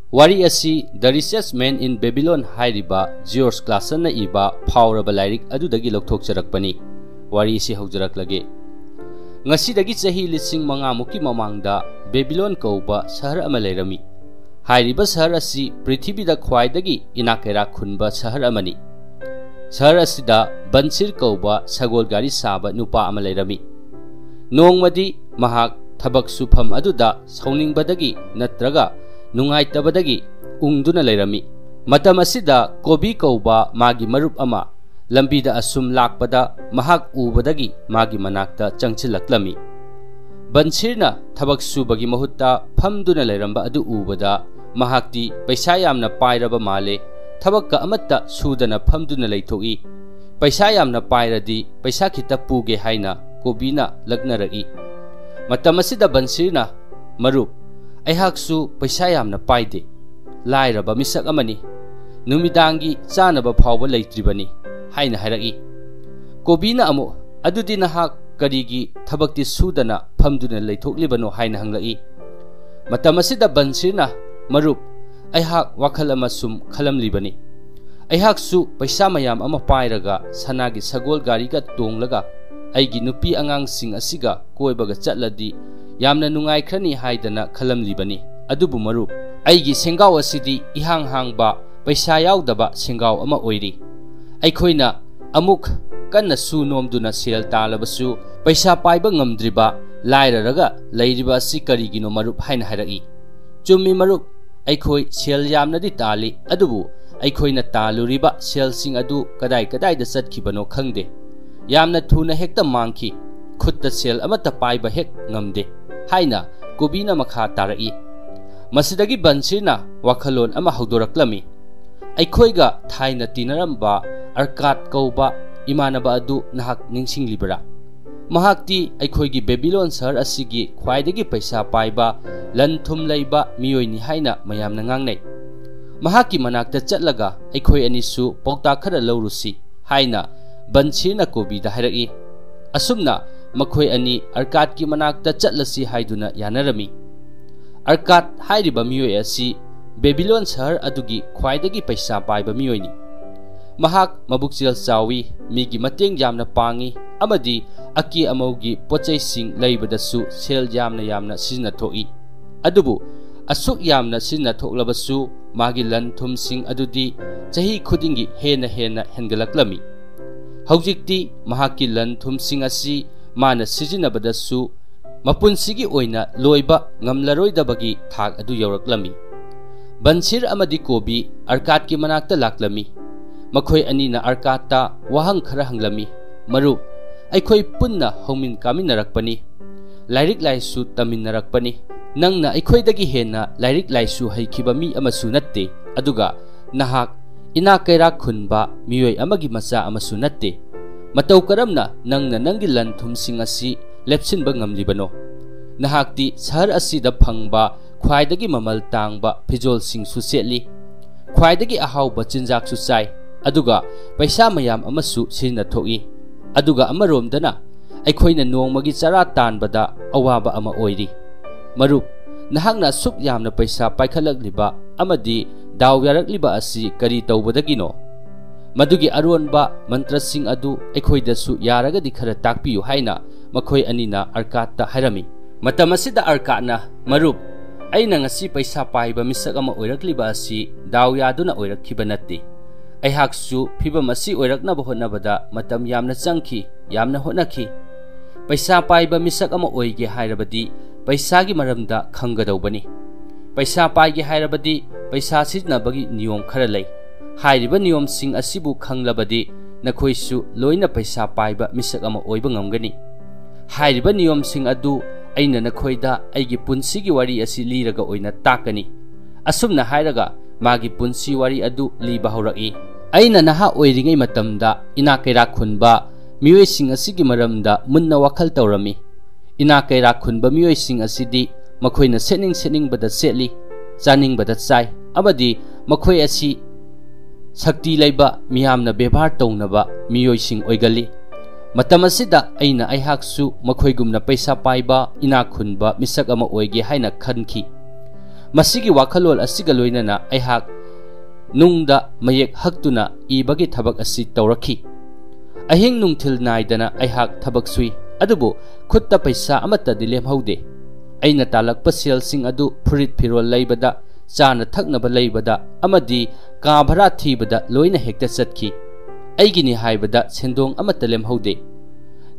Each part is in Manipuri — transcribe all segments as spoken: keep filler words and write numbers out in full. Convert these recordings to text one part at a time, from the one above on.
ꯋꯥꯔꯤ ꯑꯁꯤ The Richest Man in Babylon ꯍꯥꯏꯔꯤꯕ ꯖꯤꯑꯣꯔꯖ ꯀ꯭ꯂꯥꯁꯟꯅ ꯏꯕ ꯐꯥꯎꯔꯕ ꯂꯥꯏꯔꯤꯛ ꯑꯗꯨꯗꯒꯤ ꯂꯧꯊꯣꯛꯆꯔꯛꯄꯅꯤ꯫ ꯋꯥꯔꯤ ꯑꯁꯤ ꯍꯧꯖꯔꯛꯂꯒꯦ꯫ ꯉꯁꯤꯗꯒꯤ ꯆꯍꯤ ꯂꯤꯁꯤꯡ ꯃꯉꯥꯃꯨꯛꯀꯤ ꯃꯃꯥꯡꯗ ꯕꯦꯕꯤꯂꯣꯟ ꯀꯧꯕ ꯁꯍꯔ ꯑꯃ ꯂꯩꯔꯝꯃꯤ꯫ ꯍꯥꯏꯔꯤꯕ ꯁꯍꯔ ꯑꯁꯤ ꯄ꯭ꯔꯤꯊꯤꯕꯤꯗ ꯈ꯭ꯋꯥꯏꯗꯒꯤ ꯏꯅꯥꯛ ꯀꯩꯔꯥꯛ ꯈꯨꯟꯕ ꯁꯍꯔ ꯑꯃꯅꯤ꯫ ꯁꯍꯔ ꯑꯁꯤꯗ ꯕꯟꯁꯤꯔ ꯀꯧꯕ ꯁꯒꯣꯜ ꯒꯥꯔꯤ ꯁꯥꯕ ꯅꯨꯄꯥ ꯑꯃ ꯂꯩꯔꯝꯃꯤ꯫ ꯅꯣꯡꯃꯗꯤ ꯃꯍꯥꯛ ꯊꯕꯛ ꯁꯨꯐꯝ ꯑꯗꯨꯗ ꯁꯥꯎꯅꯤꯡꯕꯗꯒꯤ ꯅꯠꯇ꯭ꯔꯒ ꯅꯨꯡꯉꯥꯏꯇꯕꯗꯒꯤ ꯎꯪꯗꯨꯅ ꯂꯩꯔꯝꯃꯤ꯫ ꯃꯇꯝ ꯑꯁꯤꯗ ꯀꯣꯕꯤ ꯀꯧꯕ ꯃꯥꯒꯤ ꯃꯔꯨꯞ ꯑꯃ ꯂꯝꯕꯤꯗ ꯑꯁꯨꯝ ꯂꯥꯛꯄꯗ ꯃꯍꯥꯛ ꯎꯕꯗꯒꯤ ꯃꯥꯒꯤ ꯃꯅꯥꯛꯇ ꯆꯪꯁꯤꯜꯂꯛꯂꯝꯃꯤ꯫ ꯕꯟꯁꯤꯔꯅ ꯊꯕꯛ ꯁꯨꯕꯒꯤ ꯃꯍꯨꯠꯇ ꯐꯝꯗꯨꯅ ꯂꯩꯔꯝꯕ ꯑꯗꯨ ꯎꯕꯗ ꯃꯍꯥꯛꯇꯤ ꯄꯩꯁꯥ ꯌꯥꯝꯅ ꯄꯥꯏꯔꯕ ꯃꯥꯜꯂꯦ꯫ ꯊꯕꯛꯀ ꯑꯃꯠꯇ ꯁꯨꯗꯅ ꯐꯝꯗꯨꯅ ꯂꯩꯊꯣꯛꯏ꯫ "ꯄꯩꯁꯥ ꯌꯥꯝꯅ ꯄꯥꯏꯔꯗꯤ ꯄꯩꯁꯥ ꯈꯤꯇ ꯄꯨꯒꯦ" ꯍꯥꯏꯅ ꯀꯣꯕꯤꯅ ꯂꯛꯅꯔꯛꯏ꯫ ꯃꯇꯝ ꯑꯁꯤꯗ ꯕꯟꯁꯤꯔꯅ, "ꯃꯔꯨꯞ, ꯑꯩꯍꯥꯛꯁꯨ ꯄꯩꯁꯥ ꯌꯥꯝꯅ ꯄꯥꯏꯗꯦ꯫ ꯂꯥꯏꯔꯕ ꯃꯤꯁꯛ ꯑꯃꯅꯤ꯫ ꯅꯨꯃꯤꯗꯥꯡꯒꯤ ꯆꯥꯅꯕ ꯐꯥꯎꯕ ꯂꯩꯇ꯭ꯔꯤꯕꯅꯤ" ꯍꯥꯏꯅ ꯍꯥꯏꯔꯛꯏ꯫ ꯀꯣꯕꯤꯅ ꯑꯃꯨꯛ, "ꯑꯗꯨꯗꯤ ꯅꯍꯥꯛ ꯀꯔꯤꯒꯤ ꯊꯕꯛꯇꯤ ꯁꯨꯗꯅ ꯐꯝꯗꯨꯅ ꯂꯩꯊꯣꯛꯂꯤꯕꯅꯣ?" ꯍꯥꯏꯅ ꯍꯪꯂꯛꯏ꯫ ꯃꯇꯝ ꯑꯁꯤꯗ ꯕꯟꯁꯤꯔꯅ, "ꯃꯔꯨꯞ, ꯑꯩꯍꯥꯛ ꯋꯥꯈꯜ ꯑꯃ ꯁꯨꯝ ꯈꯜꯂꯝꯂꯤꯕꯅꯤ꯫ ꯑꯩꯍꯥꯛꯁꯨ ꯄꯩꯁꯥ ꯃꯌꯥꯝ ꯑꯃ ꯄꯥꯏꯔꯒ ꯁꯅꯥꯒꯤ ꯁꯒꯣꯜ ꯒꯥꯔꯤꯒ ꯇꯣꯡꯂꯒ ꯑꯩꯒꯤ ꯅꯨꯄꯤ ꯑꯉꯥꯡꯁꯤꯡ ꯑꯁꯤꯒ ꯀꯣꯏꯕꯒ ꯆꯠꯂꯗꯤ ꯌꯥꯝꯅ ꯅꯨꯡꯉꯥꯏꯈ꯭ꯔꯅꯤ ꯍꯥꯏꯗꯅ ꯈꯜꯂꯝꯂꯤꯕꯅꯤ꯫ ꯑꯗꯨꯕꯨ ꯃꯔꯨꯞ, ꯑꯩꯒꯤ ꯁꯦꯡꯒꯥꯎ ꯑꯁꯤꯗꯤ ꯏꯍꯥꯡ ꯍꯥꯡꯕ, ꯄꯩꯁꯥ ꯌꯥꯎꯗꯕ ꯁꯦꯡꯒꯥꯎ ꯑꯃ ꯑꯣꯏꯔꯤ꯫ ꯑꯩꯈꯣꯏꯅ ꯑꯃꯨꯛ ꯀꯟꯅ ꯁꯨ ꯅꯣꯝꯗꯨꯅ ꯁꯦꯜ ꯇꯥꯜꯂꯕꯁꯨ ꯄꯩꯁꯥ ꯄꯥꯏꯕ ꯉꯝꯗ꯭ꯔꯤꯕ, ꯂꯥꯏꯔꯔꯒ ꯂꯩꯔꯤꯕ ꯑꯁꯤ ꯀꯔꯤꯒꯤꯅꯣ ꯃꯔꯨꯞ?" ꯍꯥꯏꯅ ꯍꯥꯏꯔꯛꯏ꯫ "ꯆꯨꯝꯃꯤ ꯃꯔꯨꯞ, ꯑꯩꯈꯣꯏ ꯁꯦꯜ ꯌꯥꯝꯅꯗꯤ ꯇꯥꯜꯂꯤ, ꯑꯗꯨꯕꯨ ꯑꯩꯈꯣꯏꯅ ꯇꯥꯜꯂꯨꯔꯤꯕ ꯁꯦꯜꯁꯤꯡ ꯑꯗꯨ ꯀꯗꯥꯏ ꯀꯗꯥꯏꯗ ꯆꯠꯈꯤꯕꯅꯣ ꯈꯪꯗꯦ꯫ ꯌꯥꯝꯅ ꯊꯨꯅ ꯍꯦꯛꯇ ꯃꯥꯡꯈꯤ꯫ ꯈꯨꯠꯇ ꯁꯦꯜ ꯑꯃꯠꯇ ꯄꯥꯏꯕ ꯍꯦꯛ ꯉꯝꯗꯦ" ꯍꯥꯏꯅ ꯀꯣꯕꯤꯅ ꯃꯈꯥ ꯇꯥꯔꯛꯏ꯫ ꯃꯁꯤꯗꯒꯤ ꯕꯟꯁꯤꯔꯅ ꯋꯥꯈꯜꯂꯣꯟ ꯑꯃ ꯍꯧꯗꯣꯔꯛꯂꯝꯃꯤ꯫ "ꯑꯩꯈꯣꯏꯒ ꯊꯥꯏꯅ ꯇꯤꯟꯅꯔꯝꯕ ꯑꯔꯀꯥꯠ ꯀꯧꯕ ꯏꯃꯥꯟꯅꯕ ꯑꯗꯨ ꯅꯍꯥꯛ ꯅꯤꯡꯁꯤꯡꯂꯤꯕꯔꯥ? ꯃꯍꯥꯛꯇꯤ ꯑꯩꯈꯣꯏꯒꯤ ꯕꯦꯕꯤꯂꯣꯟ ꯁꯍꯔ ꯑꯁꯤꯒꯤ ꯈ꯭ꯋꯥꯏꯗꯒꯤ ꯄꯩꯁꯥ ꯄꯥꯏꯕ, ꯂꯟ ꯊꯨꯝ ꯂꯩꯕ ꯃꯤꯑꯣꯏꯅꯤ ꯍꯥꯏꯅ ꯃꯌꯥꯝꯅ ꯉꯥꯡꯅꯩ꯫ ꯃꯍꯥꯛꯀꯤ ꯃꯅꯥꯛꯇ ꯆꯠꯂꯒ ꯑꯩꯈꯣꯏ ꯑꯅꯤꯁꯨ ꯄꯥꯎꯇꯥꯛ ꯈꯔ ꯂꯧꯔꯨꯁꯤ" ꯍꯥꯏꯅ ꯕꯟꯁꯤꯔꯅ ꯀꯣꯕꯤꯗ ꯍꯥꯏꯔꯛꯏ꯫ ꯑꯁꯨꯝꯅ ꯃꯈꯣꯏ ꯑꯅꯤ ꯑꯔꯀꯥꯠꯀꯤ ꯃꯅꯥꯛꯇ ꯆꯠꯂꯁꯤ ꯍꯥꯏꯗꯨꯅ ꯌꯥꯅꯔꯝꯃꯤ꯫ ꯑꯔꯀꯥꯠ ꯍꯥꯏꯔꯤꯕ ꯃꯤꯑꯣꯏ ꯑꯁꯤ ꯕꯦꯕꯤꯂꯣꯟ ꯁꯍꯔ ꯑꯗꯨꯒꯤ ꯈ꯭ꯋꯥꯏꯗꯒꯤ ꯄꯩꯁꯥ ꯄꯥꯏꯕ ꯃꯤꯑꯣꯏꯅꯤ꯫ ꯃꯍꯥꯛ ꯃꯕꯨꯛꯆꯦꯜ ꯆꯥꯎꯏ, ꯃꯤꯒꯤ ꯃꯇꯦꯡ ꯌꯥꯝꯅ ꯄꯥꯡꯏ ꯑꯃꯗꯤ ꯑꯀꯦ ꯑꯃꯧꯒꯤ ꯄꯣꯠꯆꯩꯁꯤꯡ ꯂꯩꯕꯗꯁꯨ ꯁꯦꯜ ꯌꯥꯝꯅ ꯌꯥꯝꯅ ꯁꯤꯖꯤꯟꯅꯊꯣꯛꯏ꯫ ꯑꯗꯨꯕꯨ ꯑꯁꯨꯛ ꯌꯥꯝꯅ ꯁꯤꯖꯤꯟꯅꯊꯣꯛꯂꯕꯁꯨ ꯃꯥꯒꯤ ꯂꯟ ꯊꯨꯝꯁꯤꯡ ꯑꯗꯨꯗꯤ ꯆꯍꯤ ꯈꯨꯗꯤꯡꯒꯤ ꯍꯦꯟꯅ ꯍꯦꯟꯅ ꯍꯦꯟꯒꯠꯂꯛꯂꯝꯃꯤ꯫ ꯍꯧꯖꯤꯛꯇꯤ ꯃꯍꯥꯛꯀꯤ ꯂꯟ ꯊꯨꯝꯁꯤꯡ ꯑꯁꯤ ꯃꯥꯅ ꯁꯤꯖꯤꯟꯅꯕꯗꯁꯨ ꯃꯄꯨꯟꯁꯤꯒꯤ ꯑꯣꯏꯅ ꯂꯣꯏꯕ ꯉꯝꯂꯔꯣꯏꯗꯕꯒꯤ ꯊꯥꯛ ꯑꯗꯨ ꯌꯧꯔꯛꯂꯝꯃꯤ꯫ ꯕꯟꯁꯤꯔ ꯑꯃꯗꯤ ꯀꯣꯕꯤ ꯑꯔꯀꯥꯠꯀꯤ ꯃꯅꯥꯛꯇ ꯂꯥꯛꯂꯝꯃꯤ꯫ ꯃꯈꯣꯏ ꯑꯅꯤꯅ ꯑꯔꯀꯥꯠꯇ ꯋꯥꯍꯪ ꯈꯔ ꯍꯪꯂꯝꯃꯤ, "ꯃꯔꯨꯞ, ꯑꯩꯈꯣꯏ ꯄꯨꯟꯅ ꯍꯧꯃꯤꯟ ꯀꯥꯃꯤꯟꯅꯔꯛꯄꯅꯤ꯫ ꯂꯥꯏꯔꯤꯛ ꯂꯥꯏꯁꯨ ꯇꯝꯃꯤꯟꯅꯔꯛꯄꯅꯤ꯫ ꯅꯪꯅ ꯑꯩꯈꯣꯏꯗꯒꯤ ꯍꯦꯟꯅ ꯂꯥꯏꯔꯤꯛ ꯂꯥꯏꯁꯨ ꯍꯩꯈꯤꯕ ꯃꯤ ꯑꯃꯁꯨ ꯅꯠꯇꯦ, ꯑꯗꯨꯒ ꯅꯍꯥꯛ ꯏꯅꯥꯛ ꯀꯩꯔꯥꯛ ꯈꯨꯟꯕ ꯃꯤꯑꯣꯏ ꯑꯃꯒꯤ ꯃꯆꯥ ꯑꯃꯁꯨ ꯅꯠꯇꯦ꯫ ꯃꯇꯧ ꯀꯔꯝꯅ ꯅꯪꯅ ꯅꯪꯒꯤ ꯂꯟ ꯊꯨꯝꯁꯤꯡ ꯑꯁꯤ ꯂꯦꯞꯁꯤꯟꯕ ꯉꯝꯂꯤꯕꯅꯣ? ꯅꯍꯥꯛꯇꯤ ꯁꯍꯔ ꯑꯁꯤꯗ ꯐꯪꯕ ꯈ꯭ꯋꯥꯏꯗꯒꯤ ꯃꯃꯜ ꯇꯥꯡꯕ ꯐꯤꯖꯣꯜꯁꯤꯡꯁꯨ ꯁꯦꯠꯂꯤ, ꯈ꯭ꯋꯥꯏꯗꯒꯤ ꯑꯍꯥꯎꯕ ꯆꯤꯟꯖꯥꯛꯁꯨ ꯆꯥꯏ, ꯑꯗꯨꯒ ꯄꯩꯁꯥ ꯃꯌꯥꯝ ꯑꯃꯁꯨ ꯁꯤꯖꯤꯟꯅꯊꯣꯛꯏ꯫ ꯑꯗꯨꯒ ꯑꯃꯔꯣꯝꯗꯅ ꯑꯩꯈꯣꯏꯅ ꯅꯣꯡꯃꯒꯤ ꯆꯔꯥ ꯇꯥꯟꯕꯗ ꯑꯋꯥꯕ ꯑꯃ ꯑꯣꯏꯔꯤ꯫ ꯃꯔꯨꯞ, ꯅꯍꯥꯛꯅ ꯑꯁꯨꯛ ꯌꯥꯝꯅ ꯄꯩꯁꯥ ꯄꯥꯏꯈꯠꯂꯛꯂꯤꯕ ꯑꯃꯗꯤ ꯗꯥꯎ ꯌꯥꯔꯛꯂꯤꯕ ꯑꯁꯤ ꯀꯔꯤ ꯇꯧꯕꯗꯒꯤꯅꯣ? ꯃꯗꯨꯒꯤ ꯑꯔꯣꯟꯕ ꯃꯟꯇ꯭ꯔꯁꯤꯡ ꯑꯗꯨ ꯑꯩꯈꯣꯏꯗꯁꯨ ꯌꯥꯔꯒꯗꯤ ꯈꯔ ꯇꯥꯛꯄꯤꯌꯨ" ꯍꯥꯏꯅ ꯃꯈꯣꯏ ꯑꯅꯤꯅ ꯑꯔꯀꯥꯠꯇ ꯍꯥꯏꯔꯝꯃꯤ꯫ ꯃꯇꯝ ꯑꯁꯤꯗ ꯑꯔꯀꯥꯠꯅ, "ꯃꯔꯨꯞ, ꯑꯩꯅ ꯉꯁꯤ ꯄꯩꯁꯥ ꯄꯥꯏꯕ ꯃꯤꯁꯛ ꯑꯃ ꯑꯣꯏꯔꯛꯂꯤꯕ ꯑꯁꯤ ꯗꯥꯎ ꯌꯥꯗꯨꯅ ꯑꯣꯏꯔꯛꯈꯤꯕ ꯅꯠꯇꯦ꯫ ꯑꯩꯍꯥꯛꯁꯨ ꯐꯤꯚꯝ ꯑꯁꯤ ꯑꯣꯏꯔꯛꯅꯕ ꯍꯣꯠꯅꯕꯗ ꯃꯇꯝ ꯌꯥꯝꯅ ꯆꯪꯈꯤ, ꯌꯥꯝꯅ ꯍꯣꯠꯅꯈꯤ꯫ ꯄꯩꯁꯥ ꯄꯥꯏꯕ ꯃꯤꯁꯛ ꯑꯃ ꯑꯣꯏꯒꯦ ꯍꯥꯏꯔꯕꯗꯤ ꯄꯩꯁꯥꯒꯤ ꯃꯔꯝꯗ ꯈꯪꯒꯗꯧꯕꯅꯤ꯫ ꯄꯩꯁꯥ ꯄꯥꯏꯒꯦ ꯍꯥꯏꯔꯕꯗꯤ ꯄꯩꯁꯥ ꯁꯤꯖꯤꯟꯅꯕꯒꯤ ꯅꯤꯌꯣꯝ ꯈꯔ ꯂꯩ꯫ ꯍꯥꯏꯔꯤꯕ ꯅꯤꯌꯣꯝꯁꯤꯡ ꯑꯁꯤꯕꯨ ꯈꯪꯂꯕꯗꯤ ꯅꯈꯣꯏꯁꯨ ꯂꯣꯏꯅ ꯄꯩꯁꯥ ꯄꯥꯏꯕ ꯃꯤꯁꯛ ꯑꯃ ꯑꯣꯏꯕ ꯉꯝꯒꯅꯤ꯫ ꯍꯥꯏꯔꯤꯕ ꯅꯤꯌꯣꯝꯁꯤꯡ ꯑꯗꯨ ꯑꯩꯅ ꯅꯈꯣꯏꯗ ꯑꯩꯒꯤ ꯄꯨꯟꯁꯤꯒꯤ ꯋꯥꯔꯤ ꯑꯁꯤ ꯂꯤꯔꯒ ꯑꯣꯏꯅ ꯇꯥꯛꯀꯅꯤ"꯫ ꯑꯁꯨꯝꯅ ꯍꯥꯏꯔꯒ ꯃꯥꯒꯤ ꯄꯨꯟꯁꯤ ꯋꯥꯔꯤ ꯑꯗꯨ ꯂꯤꯕ ꯍꯧꯔꯛꯏ꯫ "ꯑꯩꯅ ꯅꯍꯥ ꯑꯣꯏꯔꯤꯉꯩ ꯃꯇꯝꯗ ꯏꯅꯥꯛ ꯀꯩꯔꯥꯛ ꯈꯨꯟꯕ ꯃꯤꯑꯣꯏꯁꯤꯡ ꯑꯁꯤꯒꯤ ꯃꯔꯝꯗ ꯃꯨꯟꯅ ꯋꯥꯈꯜ ꯇꯧꯔꯝꯃꯤ꯫ ꯏꯅꯥꯛ ꯀꯩꯔꯥꯛ ꯈꯨꯟꯕ ꯃꯤꯑꯣꯏꯁꯤꯡ ꯑꯁꯤꯗꯤ ꯃꯈꯣꯏꯅ ꯁꯦꯠꯅꯤꯡ ꯁꯦꯠꯅꯤꯡꯕꯗ ꯁꯦꯠꯂꯤ, ꯆꯥꯅꯤꯡꯕꯗ ꯆꯥꯏ, ꯑꯃꯗꯤ ꯃꯈꯣꯏ ꯑꯁꯤ ꯁꯛꯇꯤ ꯂꯩꯕ, ꯃꯤꯌꯥꯝꯅ ꯕꯦꯕꯥꯔ ꯇꯧꯅꯕ ꯃꯤꯑꯣꯏꯁꯤꯡ ꯑꯣꯏꯒꯜꯂꯤ꯫ ꯃꯇꯝ ꯑꯁꯤꯗ ꯑꯩꯅ ꯑꯩꯍꯥꯛꯁꯨ ꯃꯈꯣꯏꯒꯨꯝꯅ ꯄꯩꯁꯥ ꯄꯥꯏꯕ, ꯏꯅꯥꯛ ꯈꯨꯟꯕ ꯃꯤꯁꯛ ꯑꯃ ꯑꯣꯏꯒꯦ ꯍꯥꯏꯅ ꯈꯟꯈꯤ꯫ ꯃꯁꯤꯒꯤ ꯋꯥꯈꯜꯂꯣꯟ ꯑꯁꯤꯒ ꯂꯣꯏꯅꯅ ꯑꯩꯍꯥꯛ ꯅꯨꯡꯗ ꯃꯌꯦꯛ ꯍꯛꯇꯨꯅ ꯏꯕꯒꯤ ꯊꯕꯛ ꯑꯁꯤ ꯇꯧꯔꯛꯈꯤ꯫ ꯑꯍꯤꯡ ꯅꯨꯡꯊꯤꯜ ꯅꯥꯏꯗꯅ ꯑꯩꯍꯥꯛ ꯊꯕꯛ ꯁꯨꯏ, ꯑꯗꯨꯕꯨ ꯈꯨꯠꯇ ꯄꯩꯁꯥ ꯑꯃꯠꯇꯗꯤ ꯂꯦꯝꯍꯧꯗꯦ꯫ ꯑꯩꯅ ꯇꯥꯜꯂꯛꯄ ꯁꯦꯜꯁꯤꯡ ꯑꯗꯨ ꯐꯨꯔꯤꯠ ꯐꯤꯔꯣꯜ ꯂꯩꯕꯗ, ꯆꯥꯅ ꯊꯛꯅꯕ ꯂꯩꯕꯗ ꯑꯃꯗꯤ ꯀꯥ ꯚꯔꯥ ꯊꯤꯕꯗ ꯂꯣꯏꯅ ꯍꯦꯛꯇ ꯆꯠꯈꯤ꯫ ꯑꯩꯒꯤꯅꯤ ꯍꯥꯏꯕꯗ ꯁꯦꯟꯗꯣꯡ ꯑꯃꯠꯇ ꯂꯦꯝꯍꯧꯗꯦ꯫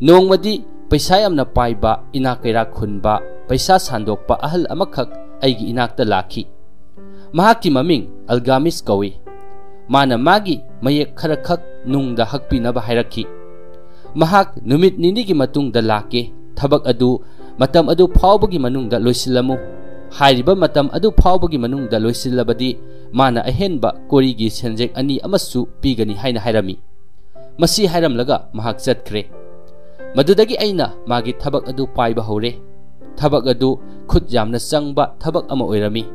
ꯅꯣꯡꯃꯗꯤ ꯄꯩꯁꯥ ꯌꯥꯝꯅ ꯄꯥꯏꯕ, ꯏꯅꯥꯛ ꯀꯩꯔꯥꯛ ꯈꯨꯟꯕ, ꯄꯩꯁꯥ ꯁꯥꯟꯗꯣꯛꯄ ꯑꯍꯜ ꯑꯃꯈꯛ ꯑꯩꯒꯤ ꯏꯅꯥꯛꯇ ꯂꯥꯛꯈꯤ꯫ ꯃꯍꯥꯛꯀꯤ ꯃꯃꯤꯡ ꯑꯜꯒꯥꯃꯤꯁ ꯀꯧꯏ꯫ ꯃꯥꯅ ꯃꯥꯒꯤ ꯃꯌꯦꯛ ꯈꯔꯈꯛ ꯅꯨꯡꯗ ꯍꯛꯄꯤꯅꯕ ꯍꯥꯏꯔꯛꯈꯤ꯫ ꯃꯍꯥꯛ ꯅꯨꯃꯤꯠ ꯅꯤꯅꯤꯒꯤ ꯃꯇꯨꯡꯗ ꯂꯥꯛꯀꯦ, ꯊꯕꯛ ꯑꯗꯨ ꯃꯇꯝ ꯑꯗꯨ ꯐꯥꯎꯕꯒꯤ ꯃꯅꯨꯡꯗ ꯂꯣꯏꯁꯤꯜꯂꯝꯃꯨ꯫ ꯍꯥꯏꯔꯤꯕ ꯃꯇꯝ ꯑꯗꯨ ꯐꯥꯎꯕꯒꯤ ꯃꯅꯨꯡꯗ ꯂꯣꯏꯁꯤꯜꯂꯕꯗꯤ ꯃꯥꯅ ꯑꯍꯦꯟꯕ ꯀꯣꯔꯤꯒꯤ ꯁꯦꯟꯖꯦꯛ ꯑꯅꯤ ꯑꯃꯁꯨ ꯄꯤꯒꯅꯤ ꯍꯥꯏꯅ ꯍꯥꯏꯔꯝꯃꯤ꯫ ꯃꯁꯤ ꯍꯥꯏꯔꯝꯂꯒ ꯃꯍꯥꯛ ꯆꯠꯈ꯭ꯔꯦ꯫ ꯃꯗꯨꯗꯒꯤ ꯑꯩꯅ ꯃꯥꯒꯤ ꯊꯕꯛ ꯑꯗꯨ ꯄꯥꯏꯕ ꯍꯧꯔꯦ꯫ ꯊꯕꯛ ꯑꯗꯨ ꯈꯨꯠ ꯌꯥꯝꯅ ꯆꯪꯕ ꯊꯕꯛ ꯑꯃ ꯑꯣꯏꯔꯝꯃꯤ꯫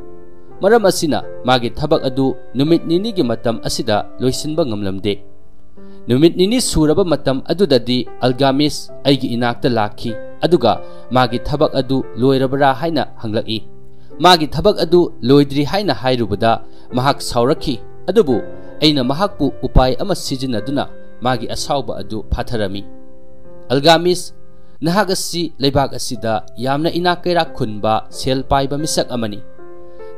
ꯃꯔꯝ ꯑꯁꯤꯅ ꯃꯥꯒꯤ ꯊꯕꯛ ꯑꯗꯨ ꯅꯨꯃꯤꯠ ꯅꯤꯅꯤꯒꯤ ꯃꯇꯝ ꯑꯁꯤꯗ ꯂꯣꯏꯁꯤꯟꯕ ꯉꯝꯂꯝꯗꯦ꯫ ꯅꯨꯃꯤꯠ ꯅꯤꯅꯤ ꯁꯨꯔꯕ ꯃꯇꯝ ꯑꯗꯨꯗꯗꯤ ꯑꯜꯒꯥꯃꯤꯁ ꯑꯩꯒꯤ ꯏꯅꯥꯛꯇ ꯂꯥꯛꯈꯤ, ꯑꯗꯨꯒ ꯃꯥꯒꯤ ꯊꯕꯛ ꯑꯗꯨ ꯂꯣꯏꯔꯕ꯭ꯔꯥ ꯍꯥꯏꯅ ꯍꯪꯂꯛꯏ꯫ ꯃꯥꯒꯤ ꯊꯕꯛ ꯑꯗꯨ ꯂꯣꯏꯗ꯭ꯔꯤ ꯍꯥꯏꯅ ꯍꯥꯏꯔꯨꯕꯗ ꯃꯍꯥꯛ ꯁꯥꯎꯔꯛꯈꯤ, ꯑꯗꯨꯕꯨ ꯑꯩꯅ ꯃꯍꯥꯛꯄꯨ ꯎꯄꯥꯏ ꯑꯃ ꯁꯤꯖꯤꯟꯅꯗꯨꯅ ꯃꯥꯒꯤ ꯑꯁꯥꯎꯕ ꯑꯗꯨ ꯐꯥꯊꯔꯝꯃꯤ꯫ "ꯑꯜꯒꯥꯃꯤꯁ, ꯅꯍꯥꯛ ꯑꯁꯤ ꯂꯩꯕꯥꯛ ꯑꯁꯤꯗ ꯌꯥꯝꯅ ꯏꯅꯥꯛ ꯀꯩꯔꯥꯛ ꯈꯨꯟꯕ, ꯁꯦꯜ ꯄꯥꯏꯕ ꯃꯤꯁꯛ ꯑꯃꯅꯤ꯫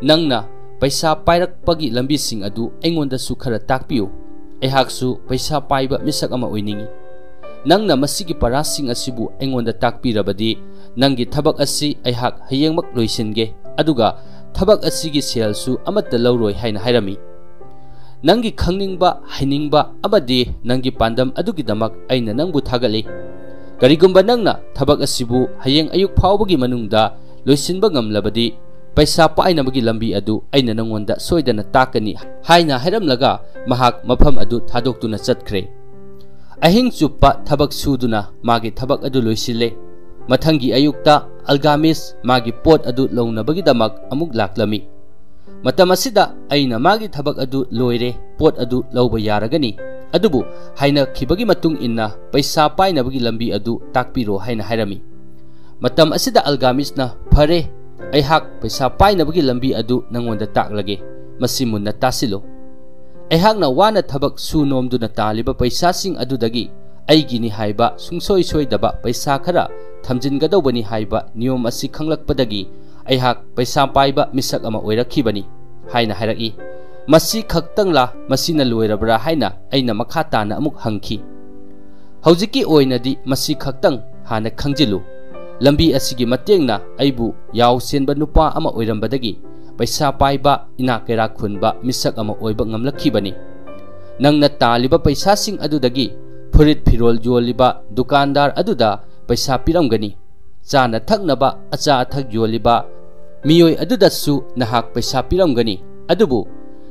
ꯅꯪꯅ ꯄꯩꯁꯥ ꯄꯥꯏꯔꯛꯄꯒꯤ ꯂꯝꯕꯤꯁꯤꯡ ꯑꯗꯨ ꯑꯩꯉꯣꯟꯗꯁꯨ ꯈꯔ ꯇꯥꯛꯄꯤꯌꯨ꯫ ꯑꯩꯍꯥꯛꯁꯨ ꯄꯩꯁꯥ ꯄꯥꯏꯕ ꯃꯤꯁꯛ ꯑꯃ ꯑꯣꯏꯅꯤꯡꯏ꯫ ꯅꯪꯅ ꯃꯁꯤꯒꯤ ꯄꯔꯥꯁꯤꯡ ꯑꯁꯤꯕꯨ ꯑꯩꯉꯣꯟꯗ ꯇꯥꯛꯄꯤꯔꯕꯗꯤ, ꯅꯪꯒꯤ ꯊꯕꯛ ꯑꯁꯤ ꯑꯩꯍꯥꯛ ꯍꯌꯦꯡꯃꯛ ꯂꯣꯏꯁꯤꯟꯒꯦ, ꯑꯗꯨꯒ ꯊꯕꯛ ꯑꯁꯤꯒꯤ ꯁꯦꯜꯁꯨ ꯑꯃꯠꯇ ꯂꯧꯔꯣꯏ" ꯍꯥꯏꯅ ꯍꯥꯏꯔꯝꯃꯤ꯫ "ꯅꯪꯒꯤ ꯈꯪꯅꯤꯡꯕ, ꯍꯩꯅꯤꯡꯕ ꯑꯃꯗꯤ ꯅꯪꯒꯤ ꯄꯥꯟꯗꯝ ꯑꯗꯨꯒꯤꯗꯃꯛ ꯑꯩꯅ ꯅꯪꯕꯨ ꯊꯥꯒꯠꯂꯤ꯫ ꯀꯔꯤꯒꯨꯝꯕ ꯅꯪꯅ ꯊꯕꯛ ꯑꯁꯤꯕꯨ ꯍꯌꯦꯡ ꯑꯌꯨꯛ ꯐꯥꯎꯕꯒꯤ ꯃꯅꯨꯡꯗ ꯂꯣꯏꯁꯤꯟꯕ ꯉꯝꯂꯕꯗꯤ, ꯄꯩꯁꯥ ꯄꯥꯏꯅꯕꯒꯤ ꯂꯝꯕꯤ ꯑꯗꯨ ꯑꯩꯅ ꯅꯪꯉꯣꯟꯗ ꯁꯣꯏꯗꯅ ꯇꯥꯛꯀꯅꯤ" ꯍꯥꯏꯅ ꯍꯥꯏꯔꯝꯂꯒ ꯃꯍꯥꯛ ꯃꯐꯝ ꯑꯗꯨ ꯊꯥꯗꯣꯛꯇꯨꯅ ꯆꯠꯈ꯭ꯔꯦ꯫ ꯑꯍꯤꯡ ꯆꯨꯞꯄ ꯊꯕꯛ ꯁꯨꯗꯨꯅ ꯃꯥꯒꯤ ꯊꯕꯛ ꯑꯗꯨ ꯂꯣꯏꯁꯤꯜꯂꯦ꯫ ꯃꯊꯪꯒꯤ ꯑꯌꯨꯛꯇ ꯑꯜꯒꯥꯃꯤꯁ ꯃꯥꯒꯤ ꯄꯣꯠ ꯑꯗꯨ ꯂꯧꯅꯕꯒꯤꯗꯃꯛ ꯑꯃꯨꯛ ꯂꯥꯛꯂꯝꯃꯤ꯫ ꯃꯇꯝ ꯑꯁꯤꯗ ꯑꯩꯅ ꯃꯥꯒꯤ ꯊꯕꯛ ꯑꯗꯨ ꯂꯣꯏꯔꯦ, ꯄꯣꯠ ꯑꯗꯨ ꯂꯧꯕ ꯌꯥꯔꯒꯅꯤ, ꯑꯗꯨꯕꯨ ꯍꯥꯏꯅꯈꯤꯕꯒꯤ ꯃꯇꯨꯡ ꯏꯟꯅ ꯄꯩꯁꯥ ꯄꯥꯏꯅꯕꯒꯤ ꯂꯝꯕꯤ ꯑꯗꯨ ꯇꯥꯛꯄꯤꯔꯣ ꯍꯥꯏꯅ ꯍꯥꯏꯔꯝꯃꯤ꯫ ꯃꯇꯝ ꯑꯁꯤꯗ ꯑꯜꯒꯥꯃꯤꯁꯅ, "ꯐꯔꯦ, ꯑꯩꯍꯥꯛ ꯄꯩꯁꯥ ꯄꯥꯏꯅꯕꯒꯤ ꯂꯝꯕꯤ ꯑꯗꯨ ꯅꯉꯣꯟꯗ ꯇꯥꯛꯂꯒꯦ꯫ ꯃꯁꯤ ꯃꯨꯟꯅ ꯇꯥꯁꯤꯜꯂꯨ꯫ ꯑꯩꯍꯥꯛꯅ ꯋꯥꯅ ꯊꯕꯛ ꯁꯨ ꯅꯣꯝꯗꯨꯅ ꯇꯥꯜꯂꯤꯕ ꯄꯩꯁꯥꯁꯤꯡ ꯑꯗꯨꯗꯒꯤ ꯑꯩꯒꯤꯅꯤ ꯍꯥꯏꯕ ꯁꯨꯡꯁꯣꯏ ꯁꯣꯏꯗꯕ ꯄꯩꯁꯥ ꯈꯔ ꯊꯝꯖꯤꯟꯒꯗꯧꯕꯅꯤ ꯍꯥꯏꯕ ꯅꯤꯌꯣꯝ ꯑꯁꯤ ꯈꯪꯂꯛꯄꯗꯒꯤ ꯑꯩꯍꯥꯛ ꯄꯩꯁꯥ ꯄꯥꯏꯕ ꯃꯤꯁꯛ ꯑꯃ ꯑꯣꯏꯔꯛꯈꯤꯕꯅꯤ" ꯍꯥꯏꯅ ꯍꯥꯏꯔꯛꯏ꯫ "ꯃꯁꯤ ꯈꯛꯇꯪꯂꯥ? ꯃꯁꯤꯅ ꯂꯣꯏꯔꯕ꯭ꯔꯥ?" ꯍꯥꯏꯅ ꯑꯩꯅ ꯃꯈꯥ ꯇꯥꯅ ꯑꯃꯨꯛ ꯍꯪꯈꯤ꯫ "ꯍꯧꯖꯤꯛꯀꯤ ꯑꯣꯏꯅꯗꯤ ꯃꯁꯤ ꯈꯛꯇꯪ ꯍꯥꯟꯅ ꯈꯪꯖꯤꯜꯂꯨ꯫ ꯂꯝꯕꯤ ꯑꯁꯤꯒꯤ ꯃꯇꯦꯡꯅ ꯑꯩꯕꯨ ꯌꯥꯎ ꯆꯦꯟꯕ ꯅꯨꯄꯥ ꯑꯃ ꯑꯣꯏꯔꯝꯕꯗꯒꯤ ꯄꯩꯁꯥ ꯄꯥꯏꯕ, ꯏꯅꯥꯛ ꯀꯩꯔꯥꯛ ꯈꯨꯟꯕ ꯃꯤꯁꯛ ꯑꯃ ꯑꯣꯏꯕ ꯉꯝꯂꯛꯈꯤꯕꯅꯤ꯫ ꯅꯪꯅ ꯇꯥꯜꯂꯤꯕ ꯄꯩꯁꯥꯁꯤꯡ ꯑꯗꯨꯗꯒꯤ ꯐꯨꯔꯤꯠ ꯐꯤꯔꯣꯜ ꯌꯣꯜꯂꯤꯕ ꯗꯨꯀꯥꯟꯗꯥꯔ ꯑꯗꯨꯗ ꯄꯩꯁꯥ ꯄꯤꯔꯝꯒꯅꯤ꯫ ꯆꯥꯅ ꯊꯛꯅꯕ ꯑꯆꯥ ꯑꯊꯛ ꯌꯣꯜꯂꯤꯕ ꯃꯤꯑꯣꯏ ꯑꯗꯨꯗꯁꯨ ꯅꯍꯥꯛ ꯄꯩꯁꯥ ꯄꯤꯔꯝꯒꯅꯤ꯫ ꯑꯗꯨꯕꯨ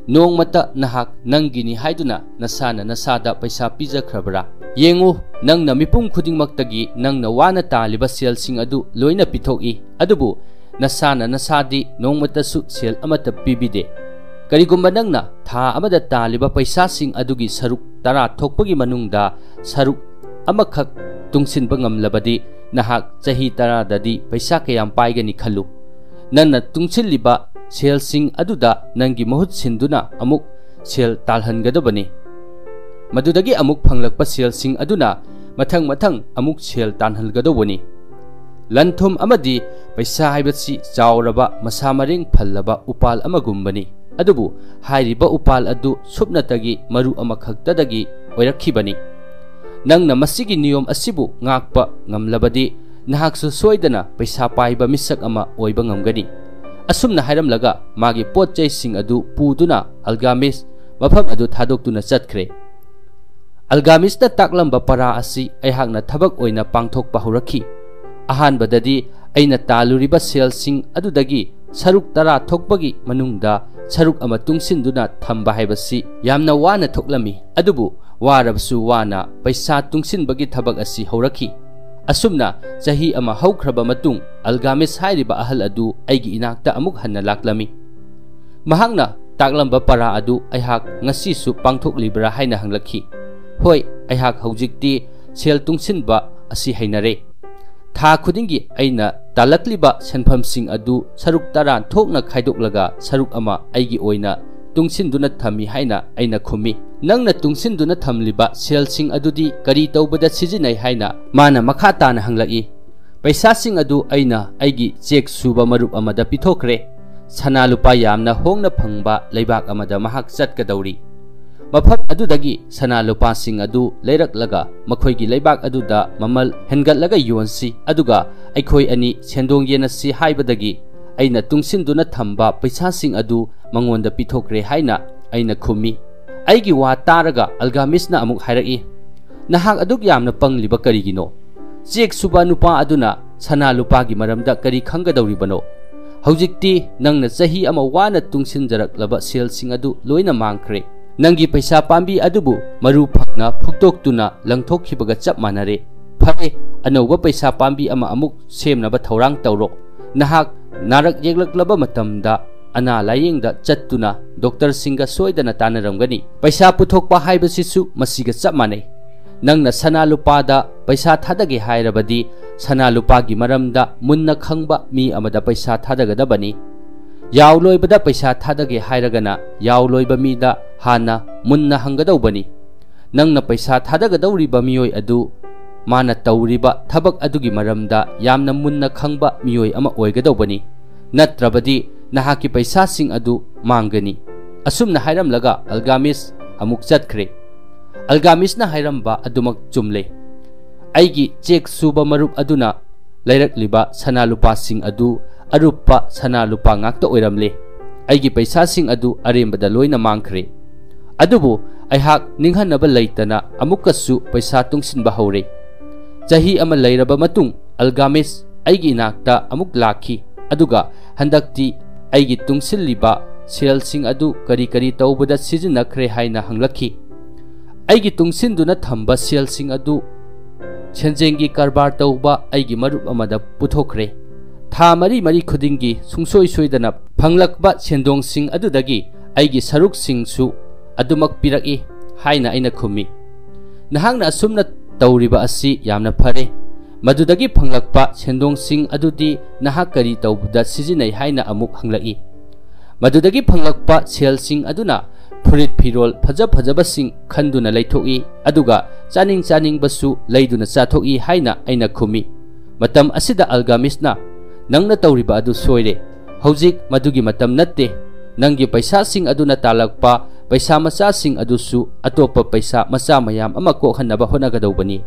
ꯅꯣꯡꯃꯇ ꯅꯍꯥꯛ ꯅꯪꯒꯤꯅꯤ ꯍꯥꯏꯗꯨꯅ ꯅꯁꯥꯅ ꯅꯁꯥꯗ ꯄꯩꯁꯥ ꯄꯤꯖꯈ꯭ꯔꯕ꯭ꯔꯥ? ꯌꯦꯡꯉꯨ, ꯅꯪꯅ ꯃꯤꯄꯨꯝ ꯈꯨꯗꯤꯡꯃꯛꯇꯒꯤ ꯅꯪꯅ ꯋꯥꯅ ꯇꯥꯜꯂꯤꯕ ꯁꯦꯜꯁꯤꯡ ꯑꯗꯨ ꯂꯣꯏꯅ ꯄꯤꯊꯣꯛꯏ, ꯑꯗꯨꯕꯨ ꯅꯁꯥꯅ ꯅꯁꯥꯗꯤ ꯅꯣꯡꯃꯇꯁꯨ ꯁꯦꯜ ꯑꯃꯠꯇ ꯄꯤꯕꯤꯗꯦ꯫ ꯀꯔꯤꯒꯨꯝꯕ ꯅꯪꯅ ꯊꯥ ꯑꯃꯗ ꯇꯥꯜꯂꯤꯕ ꯄꯩꯁꯥꯁꯤꯡ ꯑꯗꯨꯒꯤ ꯁꯔꯨꯛ ꯇꯔꯥ ꯊꯣꯛꯄꯒꯤ ꯃꯅꯨꯡꯗ ꯁꯔꯨꯛ ꯑꯃꯈꯛ ꯇꯨꯡꯁꯤꯟꯕ ꯉꯝꯂꯕꯗꯤ, ꯅꯍꯥꯛ ꯆꯍꯤ ꯇꯔꯥꯗꯗꯤ ꯄꯩꯁꯥ ꯀꯌꯥꯝ ꯄꯥꯏꯒꯅꯤ ꯈꯜꯂꯨ꯫ ꯅꯪꯅ ꯇꯨꯡꯁꯤꯜꯂꯤꯕ ꯁꯦꯜꯁꯤꯡ ꯑꯗꯨꯗ ꯅꯪꯒꯤ ꯃꯍꯨꯠ ꯁꯤꯟꯗꯨꯅ ꯑꯃꯨꯛ ꯁꯦꯜ ꯇꯥꯜꯍꯟꯒꯗꯕꯅꯤ꯫ ꯃꯗꯨꯗꯒꯤ ꯑꯃꯨꯛ ꯐꯪꯂꯛꯄ ꯁꯦꯜꯁꯤꯡ ꯑꯗꯨꯅ ꯃꯊꯪ ꯃꯊꯪ ꯑꯃꯨꯛ ꯁꯦꯜ ꯇꯥꯟꯍꯟꯒꯗꯧꯕꯅꯤ꯫ ꯂꯟ-ꯊꯨꯝ ꯑꯃꯗꯤ ꯄꯩꯁꯥ ꯍꯥꯏꯕꯁꯤ ꯆꯥꯎꯔꯕ, ꯃꯁꯥ ꯃꯔꯦꯡ ꯐꯜꯂꯕ ꯎꯄꯥꯜ ꯑꯃꯒꯨꯝꯕꯅꯤ꯫ ꯑꯗꯨꯕꯨ ꯍꯥꯏꯔꯤꯕ ꯎꯄꯥꯜ ꯑꯗꯨ ꯁꯨꯞꯅꯇꯒꯤ ꯃꯔꯨ ꯑꯃꯈꯛꯇꯗꯒꯤ ꯑꯣꯏꯔꯛꯈꯤꯕꯅꯤ꯫ ꯅꯪꯅ ꯃꯁꯤꯒꯤ ꯅꯤꯌꯣꯝ ꯑꯁꯤꯕꯨ ꯉꯥꯛꯄ ꯉꯝꯂꯕꯗꯤ, ꯅꯍꯥꯛꯁꯨ ꯁꯣꯏꯗꯅ ꯄꯩꯁꯥ ꯄꯥꯏꯕ ꯃꯤꯁꯛ ꯑꯃ ꯑꯣꯏꯕ ꯉꯝꯒꯅꯤ꯫" ꯑꯁꯨꯝꯅ ꯍꯥꯏꯔꯝꯂꯒ ꯃꯥꯒꯤ ꯄꯣꯠ ꯆꯩꯁꯤꯡ ꯑꯗꯨ ꯄꯨꯗꯨꯅ ꯑꯜꯒꯥꯃꯤꯁ ꯃꯐꯝ ꯑꯗꯨ ꯊꯥꯗꯣꯛꯇꯨꯅ ꯆꯠꯈ꯭ꯔꯦ꯫ ꯑꯜꯒꯥꯃꯤꯁꯅ ꯇꯥꯛꯂꯝꯕ ꯄꯔꯥ ꯑꯁꯤ ꯑꯩꯍꯥꯛꯅ ꯊꯕꯛ ꯑꯣꯏꯅ ꯄꯥꯡꯊꯣꯛꯄ ꯍꯧꯔꯛꯈꯤ꯫ ꯑꯍꯥꯟꯕꯗꯗꯤ ꯑꯩꯅ ꯇꯥꯜꯂꯨꯔꯤꯕ ꯁꯦꯜꯁꯤꯡ ꯑꯗꯨꯗꯒꯤ ꯁꯔꯨꯛ ꯇꯔꯥ ꯊꯣꯛꯄꯒꯤ ꯃꯅꯨꯡꯗ ꯁꯔꯨꯛ ꯑꯃ ꯇꯨꯡꯁꯤꯟꯗꯨꯅ ꯊꯝꯕ ꯍꯥꯏꯕꯁꯤ ꯌꯥꯝꯅ ꯋꯥꯅ ꯊꯣꯛꯂꯝꯃꯤ꯫ ꯑꯗꯨꯕꯨ ꯋꯥꯔꯕꯁꯨ ꯋꯥꯅ ꯄꯩꯁꯥ ꯇꯨꯡꯁꯤꯟꯕꯒꯤ ꯊꯕꯛ ꯑꯁꯤ ꯍꯧꯔꯛꯈꯤ꯫ ꯑꯁꯨꯝꯅ ꯆꯍꯤ ꯑꯃ ꯍꯧꯈ꯭ꯔꯕ ꯃꯇꯨꯡ, ꯑꯜꯒꯥꯃꯤꯁ ꯍꯥꯏꯔꯤꯕ ꯑꯍꯜ ꯑꯗꯨ ꯑꯩꯒꯤ ꯏꯅꯥꯛꯇ ꯑꯃꯨꯛ ꯍꯟꯅ ꯂꯥꯛꯂꯝꯃꯤ꯫ ꯃꯍꯥꯛꯅ ꯇꯥꯛꯂꯝꯕ ꯄꯔꯥ ꯑꯗꯨ ꯑꯩꯍꯥꯛ ꯉꯁꯤꯁꯨ ꯄꯥꯡꯊꯣꯛꯂꯤꯕ꯭ꯔꯥ ꯍꯥꯏꯅ ꯍꯪꯂꯛꯈꯤ꯫ "ꯍꯣꯏ, ꯑꯩꯍꯥꯛ ꯍꯧꯖꯤꯛꯇꯤ ꯁꯦꯜ ꯇꯨꯡꯁꯤꯟꯕ ꯑꯁꯤ ꯍꯩꯅꯔꯦ꯫ ꯊꯥ ꯈꯨꯗꯤꯡꯒꯤ ꯑꯩꯅ ꯇꯥꯂꯛꯂꯤꯕ ꯁꯦꯟꯐꯝꯁꯤꯡ ꯑꯗꯨ ꯁꯔꯨꯛ ꯇꯔꯥ ꯊꯣꯛꯅ ꯈꯥꯏꯗꯣꯛꯂꯒ ꯁꯔꯨꯛ ꯑꯃ ꯑꯩꯒꯤ ꯑꯣꯏꯅ ꯇꯨꯡꯁꯤꯟꯗꯨꯅ ꯊꯝꯃꯤ ꯍꯥꯏꯅ ꯑꯩꯅ ꯈꯨꯝꯃꯤ꯫ "ꯅꯪꯅ ꯇꯨꯡꯁꯤꯟꯗꯨꯅ ꯊꯝꯂꯤꯕ ꯁꯦꯜꯁꯤꯡ ꯑꯗꯨꯗꯤ ꯀꯔꯤ ꯇꯧꯕꯗ ꯁꯤꯖꯤꯟꯅꯩ?" ꯍꯥꯏꯅ ꯃꯥꯅ ꯃꯈꯥ ꯇꯥꯅ ꯍꯪꯂꯛꯏ꯫ "ꯄꯩꯁꯥꯁꯤꯡ ꯑꯗꯨ ꯑꯩꯅ ꯑꯩꯒꯤ ꯆꯦꯛ ꯁꯨꯕ ꯃꯔꯨꯞ ꯑꯃꯗ ꯄꯤꯊꯣꯛꯈ꯭ꯔꯦ꯫ ꯁꯅꯥ ꯂꯨꯄꯥ ꯌꯥꯝꯅ ꯍꯣꯡꯅ ꯐꯪꯕ ꯂꯩꯕꯥꯛ ꯑꯃꯗ ꯃꯍꯥꯛ ꯆꯠꯀꯗꯧꯔꯤ꯫ ꯃꯐꯝ ꯑꯗꯨꯗꯒꯤ ꯁꯅꯥ ꯂꯨꯄꯥꯁꯤꯡ ꯑꯗꯨ ꯂꯩꯔꯛꯂꯒ ꯃꯈꯣꯏꯒꯤ ꯂꯩꯕꯥꯛ ꯑꯗꯨꯗ ꯃꯃꯜ ꯍꯦꯟꯒꯠꯂꯒ ꯌꯣꯟꯁꯤ, ꯑꯗꯨꯒ ꯑꯩꯈꯣꯏ ꯑꯅꯤ ꯁꯦꯟꯗꯣꯡ ꯌꯦꯟꯅꯁꯤ" ꯍꯥꯏꯕꯗꯒꯤ ꯑꯩꯅ ꯇꯨꯡꯁꯤꯟꯗꯨꯅ ꯊꯝꯕ ꯄꯩꯁꯥꯁꯤꯡ ꯑꯗꯨ ꯃꯉꯣꯟꯗ ꯄꯤꯊꯣꯛꯈ꯭ꯔꯦ ꯍꯥꯏꯅ ꯑꯩꯅ ꯈꯨꯝꯃꯤ꯫ ꯑꯩꯒꯤ ꯋꯥ ꯇꯥꯔꯒ ꯑꯜꯒꯥꯃꯤꯁꯅ ꯑꯃꯨꯛ ꯍꯥꯏꯔꯛꯏ, "ꯅꯍꯥꯛ ꯑꯗꯨꯛ ꯌꯥꯝꯅ ꯄꯪꯂꯤꯕ ꯀꯔꯤꯒꯤꯅꯣ? ꯆꯦꯛ ꯁꯨꯕ ꯅꯨꯄꯥ ꯑꯗꯨꯅ ꯁꯅꯥ ꯂꯨꯄꯥꯒꯤ ꯃꯔꯝꯗ ꯀꯔꯤ ꯈꯪꯒꯗꯧꯔꯤꯕꯅꯣ? ꯍꯧꯖꯤꯛꯇꯤ ꯅꯪꯅ ꯆꯍꯤ ꯑꯃ ꯋꯥꯅ ꯇꯨꯡꯁꯤꯟꯖꯔꯛꯂꯕ ꯁꯦꯜꯁꯤꯡ ꯑꯗꯨ ꯂꯣꯏꯅ ꯃꯥꯡꯈ꯭ꯔꯦ꯫ ꯅꯪꯒꯤ ꯄꯩꯁꯥ ꯄꯥꯝꯕꯤ ꯑꯗꯨꯕꯨ ꯃꯔꯨ ꯐꯪꯅ ꯐꯨꯛꯇꯣꯛꯇꯨꯅ ꯂꯪꯊꯣꯛꯈꯤꯕꯒ ꯆꯞ ꯃꯥꯟꯅꯔꯦ꯫ ꯐꯔꯦ, ꯑꯅꯧꯕ ꯄꯩꯁꯥ ꯄꯥꯝꯕꯤ ꯑꯃ ꯑꯃꯨꯛ ꯁꯦꯝꯅꯕ ꯊꯧꯔꯥꯡ ꯇꯧꯔꯣ꯫ ꯅꯍꯥꯛ ꯅꯥꯔꯛ ꯌꯦꯛꯂꯛꯂꯕ ꯃꯇꯝꯗ ꯑꯅꯥ ꯂꯥꯌꯦꯡꯗ ꯆꯠꯇꯨꯅ ꯗꯣꯛꯇꯔꯁꯤꯡꯒ ꯁꯣꯏꯗꯅ ꯇꯥꯟꯅꯔꯝꯒꯅꯤ꯫ ꯄꯩꯁꯥ ꯄꯨꯊꯣꯛꯄ ꯍꯥꯏꯕꯁꯤꯁꯨ ꯃꯁꯤꯒ ꯆꯞ ꯃꯥꯟꯅꯩ꯫ ꯅꯪꯅ ꯁꯅꯥ ꯂꯨꯄꯥꯗ ꯄꯩꯁꯥ ꯊꯥꯗꯒꯦ ꯍꯥꯏꯔꯕꯗꯤ ꯁꯅꯥ ꯂꯨꯄꯥꯒꯤ ꯃꯔꯝꯗ ꯃꯨꯟꯅ ꯈꯪꯕ ꯃꯤ ꯑꯃꯗ ꯄꯩꯁꯥ ꯊꯥꯗꯒꯗꯕꯅꯤ꯫ ꯌꯥꯎ ꯂꯣꯏꯕꯗ ꯄꯩꯁꯥ ꯊꯥꯗꯒꯦ ꯍꯥꯏꯔꯒꯅ ꯌꯥꯎ ꯂꯣꯏꯕ ꯃꯤꯗ ꯍꯥꯟꯅ ꯃꯨꯟꯅ ꯍꯪꯒꯗꯧꯕꯅꯤ꯫ ꯅꯪꯅ ꯄꯩꯁꯥ ꯊꯥꯗꯒꯗꯧꯔꯤꯕ ꯃꯤꯑꯣꯏ ꯑꯗꯨ ꯃꯥꯅ ꯇꯧꯔꯤꯕ ꯊꯕꯛ ꯑꯗꯨꯒꯤ ꯃꯔꯝꯗ ꯌꯥꯝꯅ ꯃꯨꯟꯅ ꯈꯪꯕ ꯃꯤꯑꯣꯏ ꯑꯃ ꯑꯣꯏꯒꯗꯧꯕꯅꯤ, ꯅꯠꯇ꯭ꯔꯕꯗꯤ ꯅꯍꯥꯛꯀꯤ ꯄꯩꯁꯥꯁꯤꯡ ꯑꯗꯨ ꯃꯥꯡꯒꯅꯤ꯫" ꯑꯁꯨꯝꯅ ꯍꯥꯏꯔꯝꯂꯒ ꯑꯜꯒꯥꯃꯤꯁ ꯑꯃꯨꯛ ꯆꯠꯈ꯭ꯔꯦ꯫ ꯑꯜꯒꯥꯃꯤꯁꯅ ꯍꯥꯏꯔꯝꯕ ꯑꯗꯨꯃꯛ ꯆꯨꯝꯂꯦ꯫ ꯑꯩꯒꯤ ꯆꯦꯛ ꯁꯨꯕ ꯃꯔꯨꯞ ꯑꯗꯨꯅ ꯂꯩꯔꯛꯂꯤꯕ ꯁꯅꯥ ꯂꯨꯄꯥꯁꯤꯡ ꯑꯗꯨ ꯑꯔꯨꯞꯄ ꯁꯅꯥ ꯂꯨꯄꯥ ꯉꯥꯛꯇ ꯑꯣꯏꯔꯝꯂꯦ꯫ ꯑꯩꯒꯤ ꯄꯩꯁꯥꯁꯤꯡ ꯑꯗꯨ ꯑꯔꯦꯝꯕꯗ ꯂꯣꯏꯅ ꯃꯥꯡꯈ꯭ꯔꯦ꯫ ꯑꯗꯨꯕꯨ ꯑꯩꯍꯥꯛ ꯅꯤꯡꯍꯟꯅꯕ ꯂꯩꯇꯅ ꯑꯃꯨꯛꯀꯁꯨ ꯄꯩꯁꯥ ꯇꯨꯡꯁꯤꯟꯕ ꯍꯧꯔꯦ꯫ ꯆꯍꯤ ꯑꯃ ꯂꯩꯔꯕ ꯃꯇꯨꯡ ꯑꯜꯒꯥꯃꯤꯁ ꯑꯩꯒꯤ ꯏꯅꯥꯛꯇ ꯑꯃꯨꯛ ꯂꯥꯛꯈꯤ, ꯑꯗꯨꯒ ꯍꯟꯗꯛꯇꯤ ꯑꯩꯒꯤ ꯇꯨꯡꯁꯤꯜꯂꯤꯕ ꯁꯦꯜꯁꯤꯡ ꯑꯗꯨ ꯀꯔꯤ ꯀꯔꯤ ꯇꯧꯕꯗ ꯁꯤꯖꯤꯟꯅꯈ꯭ꯔꯦ ꯍꯥꯏꯅ ꯍꯪꯂꯛꯈꯤ꯫ ꯑꯩꯒꯤ ꯇꯨꯡꯁꯤꯟꯗꯨꯅ ꯊꯝꯕ ꯁꯦꯜꯁꯤꯡ ꯑꯗꯨ ꯁꯦꯟꯖꯦꯡꯒꯤ ꯀꯔꯕꯥꯔ ꯇꯧꯕ ꯑꯩꯒꯤ ꯃꯔꯨꯞ ꯑꯃꯗ ꯄꯨꯊꯣꯛꯈ꯭ꯔꯦ꯫ ꯊꯥ ꯃꯔꯤ ꯃꯔꯤ ꯈꯨꯗꯤꯡꯒꯤ ꯁꯨꯡꯁꯣꯏ ꯁꯣꯏꯗꯅ ꯐꯪꯂꯛꯄ ꯁꯦꯟꯗꯣꯡꯁꯤꯡ ꯑꯗꯨꯗꯒꯤ ꯑꯩꯒꯤ ꯁꯔꯨꯛꯁꯤꯡꯁꯨ ꯑꯗꯨꯃꯛ ꯄꯤꯔꯛꯏ ꯍꯥꯏꯅ ꯑꯩꯅ ꯈꯨꯝꯃꯤ꯫ "ꯅꯍꯥꯛꯅ ꯑꯁꯨꯝꯅ ꯇꯧꯔꯤꯕ ꯑꯁꯤ ꯌꯥꯝꯅ ꯐꯔꯦ꯫ ꯃꯗꯨꯗꯒꯤ ꯐꯪꯂꯛꯄ ꯁꯦꯟꯗꯣꯡꯁꯤꯡ ꯑꯗꯨꯗꯤ ꯅꯍꯥꯛ ꯀꯔꯤ ꯇꯧꯕꯗ ꯁꯤꯖꯤꯟꯅꯩ ꯍꯥꯏꯅ ꯑꯃꯨꯛ ꯍꯪꯂꯛꯏ꯫ ꯃꯗꯨꯗꯒꯤ ꯐꯪꯂꯛꯄ ꯁꯦꯜꯁꯤꯡ ꯑꯗꯨꯅ ꯐꯨꯔꯤꯠ ꯐꯤꯔꯣꯜ ꯐꯖ ꯐꯖꯕꯁꯤꯡ ꯈꯟꯗꯨꯅ ꯂꯩꯊꯣꯛꯏ, ꯑꯗꯨꯒ ꯆꯥꯅꯤꯡ ꯆꯥꯅꯤꯡꯕꯁꯨ ꯂꯩꯗꯨꯅ ꯆꯥꯊꯣꯛꯏ ꯍꯥꯏꯅ ꯑꯩꯅ ꯈꯨꯝꯃꯤ꯫ ꯃꯇꯝ ꯑꯁꯤꯗ ꯑꯜꯒꯥꯃꯤꯁꯅ, "ꯅꯪꯅ ꯇꯧꯔꯤꯕ ꯑꯗꯨ ꯁꯣꯏꯔꯦ꯫ ꯍꯧꯖꯤꯛ ꯃꯗꯨꯒꯤ ꯃꯇꯝ ꯅꯠꯇꯦ꯫ ꯅꯪꯒꯤ ꯄꯩꯁꯥꯁꯤꯡ ꯑꯗꯨꯅ ꯇꯥꯜꯂꯛꯄ ꯄꯩꯁꯥ ꯃꯆꯥꯁꯤꯡ ꯑꯗꯨꯁꯨ ꯑꯇꯣꯞꯄ ꯄꯩꯁꯥ ꯃꯆꯥ ꯃꯌꯥꯝ ꯑꯃ ꯀꯣꯛꯍꯟꯅꯕ ꯍꯣꯠꯅꯒꯗꯧꯕꯅꯤ꯫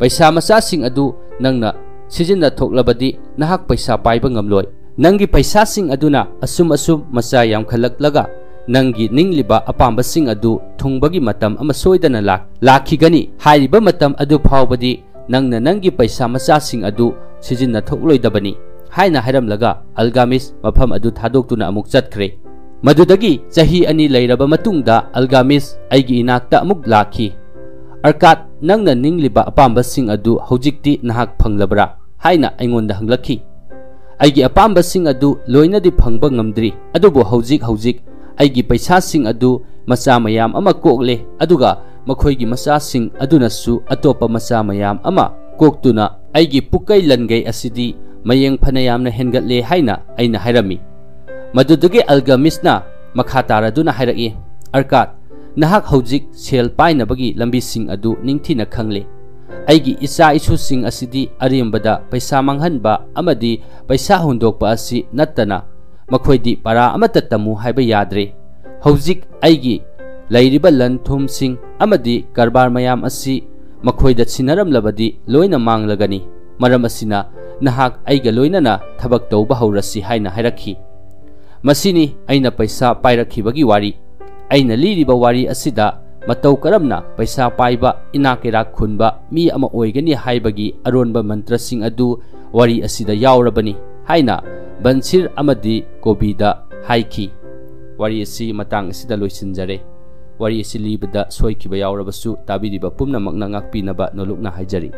ꯄꯩꯁꯥ ꯃꯆꯥꯁꯤꯡ ꯑꯗꯨ ꯅꯪꯅ ꯁꯤꯖꯤꯟꯅꯊꯣꯛꯂꯕꯗꯤ ꯅꯍꯥꯛ ꯄꯩꯁꯥ ꯄꯥꯏꯕ ꯉꯝꯂꯣꯏ꯫ ꯅꯪꯒꯤ ꯄꯩꯁꯥꯁꯤꯡ ꯑꯗꯨꯅ ꯑꯁꯨꯝ ꯑꯁꯨꯝ ꯃꯆꯥ ꯌꯥꯝꯈꯠꯂꯛꯂꯒ ꯅꯪꯒꯤ ꯅꯤꯡꯂꯤꯕ ꯑꯄꯥꯝꯕꯁꯤꯡ ꯑꯗꯨ ꯊꯨꯡꯕꯒꯤ ꯃꯇꯝ ꯑꯃ ꯁꯣꯏꯗꯅ ꯂꯥꯛ-, ꯂꯥꯛꯈꯤꯒꯅꯤ꯫ ꯍꯥꯏꯔꯤꯕ ꯃꯇꯝ ꯑꯗꯨ ꯐꯥꯎꯕꯗꯤ ꯅꯪꯅ ꯅꯪꯒꯤ ꯄꯩꯁꯥ ꯃꯆꯥꯁꯤꯡ ꯑꯗꯨ ꯁꯤꯖꯤꯟꯅꯊꯣꯛꯂꯣꯏꯗꯕꯅꯤ" ꯍꯥꯏꯅ ꯍꯥꯏꯔꯝꯂꯒ ꯑꯜꯒꯥꯃꯤꯁ ꯃꯐꯝ ꯑꯗꯨ ꯊꯥꯗꯣꯛꯇꯨꯅ ꯑꯃꯨꯛ ꯆꯠꯈ꯭ꯔꯦ꯫ ꯃꯗꯨꯗꯒꯤ ꯆꯍꯤ ꯑꯅꯤ ꯂꯩꯔꯕ ꯃꯇꯨꯡꯗ ꯑꯜꯒꯥꯃꯤꯁ ꯑꯩꯒꯤ ꯏꯅꯥꯛꯇ ꯑꯃꯨꯛ ꯂꯥꯛꯈꯤ꯫ "ꯑꯔꯀꯥꯗ, ꯅꯪꯅ ꯅꯤꯡꯂꯤꯕ ꯑꯄꯥꯝꯕꯁꯤꯡ ꯑꯗꯨ ꯍꯧꯖꯤꯛꯇꯤ ꯅꯍꯥꯛ ꯐꯪꯂꯕ꯭ꯔꯥ?" ꯍꯥꯏꯅ ꯑꯩꯉꯣꯟꯗ ꯍꯪꯂꯛꯈꯤ꯫ "ꯑꯩꯒꯤ ꯑꯄꯥꯝꯕꯁꯤꯡ ꯑꯗꯨ ꯂꯣꯏꯅꯗꯤ ꯐꯪꯕ ꯉꯝꯗ꯭ꯔꯤ, ꯑꯗꯨꯕꯨ ꯍꯧꯖꯤꯛ ꯍꯧꯖꯤꯛ ꯑꯩꯒꯤ ꯄꯩꯁꯥꯁꯤꯡ ꯑꯗꯨ ꯃꯆꯥ ꯃꯌꯥꯝ ꯑꯃ ꯀꯣꯛꯂꯦ, ꯑꯗꯨꯒ ꯃꯈꯣꯏꯒꯤ ꯃꯆꯥꯁꯤꯡ ꯑꯗꯨꯅꯁꯨ ꯑꯇꯣꯞꯄ ꯃꯆꯥ ꯃꯌꯥꯝ ꯑꯃ ꯀꯣꯛꯇꯨꯅ ꯑꯩꯒꯤ ꯄꯨꯛꯀꯩ ꯂꯟꯒꯩ ꯑꯁꯤꯗꯤ ꯃꯌꯦꯡ ꯐꯅ ꯌꯥꯝꯅ ꯍꯦꯟꯒꯠꯂꯦ" ꯍꯥꯏꯅ ꯑꯩꯅ ꯍꯥꯏꯔꯝꯃꯤ꯫ ꯃꯗꯨꯗꯒꯤ ꯑꯜꯒꯥꯃꯤꯁꯅ ꯃꯈꯥ ꯇꯥꯔꯗꯨꯅ ꯍꯥꯏꯔꯛꯏ, "ꯑꯔꯀꯥꯗ, ꯅꯍꯥꯛ ꯍꯧꯖꯤꯛ ꯁꯦꯜ ꯄꯥꯏꯅꯕꯒꯤ ꯂꯝꯕꯤꯁꯤꯡ ꯑꯗꯨ ꯅꯤꯡꯊꯤꯅ ꯈꯪꯂꯦ꯫ ꯑꯩꯒꯤ ꯏꯆꯥ ꯏꯁꯨꯁꯤꯡ ꯑꯁꯤꯗꯤ ꯑꯔꯦꯝꯕꯗ ꯄꯩꯁꯥ ꯃꯥꯡꯍꯟꯕ ꯑꯃꯗꯤ ꯄꯩꯁꯥ ꯍꯨꯟꯗꯣꯛꯄ ꯑꯁꯤ ꯅꯠꯇꯅ ꯃꯈꯣꯏꯗꯤ ꯄꯔꯥ ꯑꯃꯠꯇ ꯇꯝꯃꯨ ꯍꯥꯏꯕ ꯌꯥꯗ꯭ꯔꯦ꯫ ꯍꯧꯖꯤꯛ ꯑꯩꯒꯤ ꯂꯩꯔꯤꯕ ꯂꯟ ꯊꯨꯝꯁꯤꯡ ꯑꯃꯗꯤ ꯀꯔꯕꯥꯔ ꯃꯌꯥꯝ ꯑꯁꯤ ꯃꯈꯣꯏꯗ ꯁꯤꯟꯅꯔꯝꯂꯕꯗꯤ ꯂꯣꯏꯅ ꯃꯥꯡꯂꯒꯅꯤ꯫ ꯃꯔꯝ ꯑꯁꯤꯅ ꯅꯍꯥꯛ ꯑꯩꯒ ꯂꯣꯏꯅꯅ ꯊꯕꯛ ꯇꯧꯕ ꯍꯧꯔꯁꯤ" ꯍꯥꯏꯅ ꯍꯥꯏꯔꯛꯈꯤ꯫ ꯃꯁꯤꯅꯤ ꯑꯩꯅ ꯄꯩꯁꯥ ꯄꯥꯏꯔꯛꯈꯤꯕꯒꯤ ꯋꯥꯔꯤ꯫ ꯑꯩꯅ ꯂꯤꯔꯤꯕ ꯋꯥꯔꯤ ꯑꯁꯤꯗ ꯃꯇꯧ ꯀꯔꯝꯅ ꯄꯩꯁꯥ ꯄꯥꯏꯕ, ꯏꯅꯥꯛ ꯀꯩꯔꯥꯛ ꯈꯨꯟꯕ ꯃꯤ ꯑꯃ ꯑꯣꯏꯒꯅꯤ ꯍꯥꯏꯕꯒꯤ ꯑꯔꯣꯟꯕ ꯃꯟꯇ꯭ꯔꯁꯤꯡ ꯑꯗꯨ ꯋꯥꯔꯤ ꯑꯁꯤꯗ ꯌꯥꯎꯔꯕꯅꯤ ꯍꯥꯏꯅ ꯕꯟꯁꯤꯔ ꯑꯃꯗꯤ ꯀꯣꯕꯤꯗ ꯍꯥꯏꯈꯤ꯫ ꯋꯥꯔꯤ ꯑꯁꯤ ꯃꯇꯥꯡ ꯑꯁꯤꯗ ꯂꯣꯏꯁꯤꯟꯖꯔꯦ꯫ ꯋꯥꯔꯤ ꯑꯁꯤ ꯂꯤꯕꯗ ꯁꯣꯏꯈꯤꯕ ꯌꯥꯎꯔꯕꯁꯨ ꯇꯥꯕꯤꯔꯤꯕ ꯄꯨꯝꯅꯃꯛꯅ ꯉꯥꯛꯄꯤꯅꯕ ꯅꯣꯂꯨꯛꯅ ꯍꯥꯏꯖꯔꯤ꯫